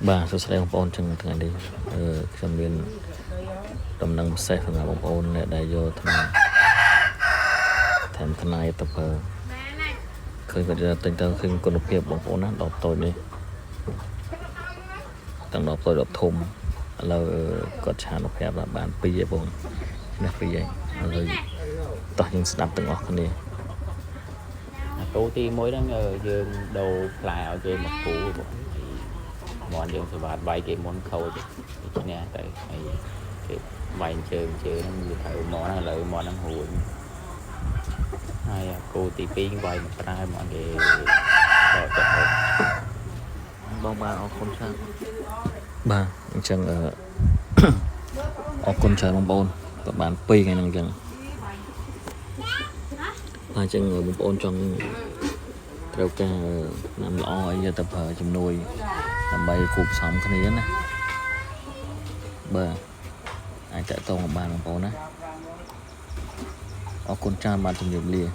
បាទសួស្តីបងប្អូនចឹងថ្ងៃនេះអឺខ្ញុំមានដំណឹងពិសេសសម្រាប់បងប្អូនអ្នកដែលយកថ្នាំថែមថ្នែទៅប្រើឃើញគាត់យកទិញទៅឃើញគុណភាពបងប្អូនណាដបតូចនេះទាំងដបតូចដបធំឥឡូវគាត់ chat មកប្រាប់ថាបានពីរឯងបងនេះពីរឯងឥឡូវតោះយើងស្ដាប់ទាំងអស់គ្នា អាគូទី1ហ្នឹងយើងដូរផ្លែឲ្យគេមកគូបងហើយមន់យើងស្វាតវាយគេមុនខូចគេឈ្នះទៅហើយគេវាយជើងជើងហ្នឹងវាត្រូវមន់ហ្នឹងឥឡូវមន់ហ្នឹងរួញហើយអាគូទី2វាយមកប្រើមន់គេដកចិត្តទៅ បងបាទអរគុណច្រើនបាទអញ្ចឹងអឺ អរគុណច្រើនបងប្អូនក៏បាន2ថ្ងៃហ្នឹងអញ្ចឹងបាទអញ្ចឹងបងប្អូនចង់ត្រូវការណាំល្អអីយកទៅប្រើជំនួយដើម្បីគូផ្សំគ្នាណាបាទអាចតាក់ទងមកបានបងប្អូនណាអរគុណច្រើនបាទជំរាបលា។